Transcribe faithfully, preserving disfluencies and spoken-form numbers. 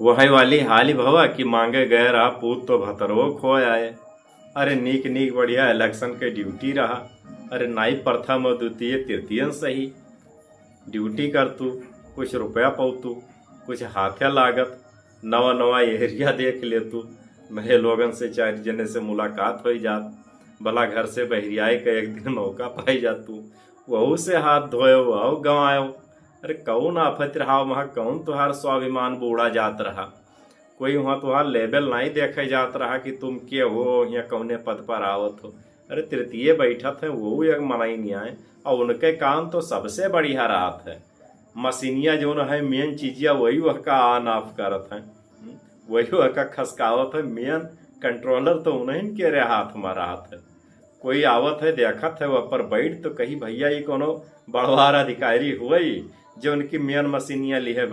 वही वाली हाली भवा कि मांगे गए रहा पूत तो भतरो खो आए। अरे नीक नीक बढ़िया election के duty रहा। अरे नाई प्रथम और द्वितीय तृतीय सही, duty करतू, कुछ रुपया पौतू, कुछ हाथे लागत, नवा नवा area देख लेतू, नए लोगन से चार जने से मुलाकात हो जात, भला घर से बहरियाए का एक दिन मौका पाई जातू, वहू से हाथ धोयो वहू गंवायो। अरे कौन आफत रहा वहाँ, कौन तुहार स्वाभिमान बूड़ा जात रहा? कोई वहाँ तुहार level नहीं देखे जात रहा कि तुम के हो, यहाँ कौने पद पर आवत हो। अरे तृतीय बैठत है, वो एक मनई नहीं आए, और उनके काम तो सबसे बढ़िया रहत है। मशीनिया जौन है main चीजिया, वही वह का on off करत है, वही वह का खसकावत है। Main controller तो उन्हीं के रे हाथ में रहत है। कोई आवत है, देखत है, वह पर बैठ तो कही, "भैया, ये कोनो बड़वार अधिकारी हुई जो उनकी main मशीनिया लिहे बैठ।"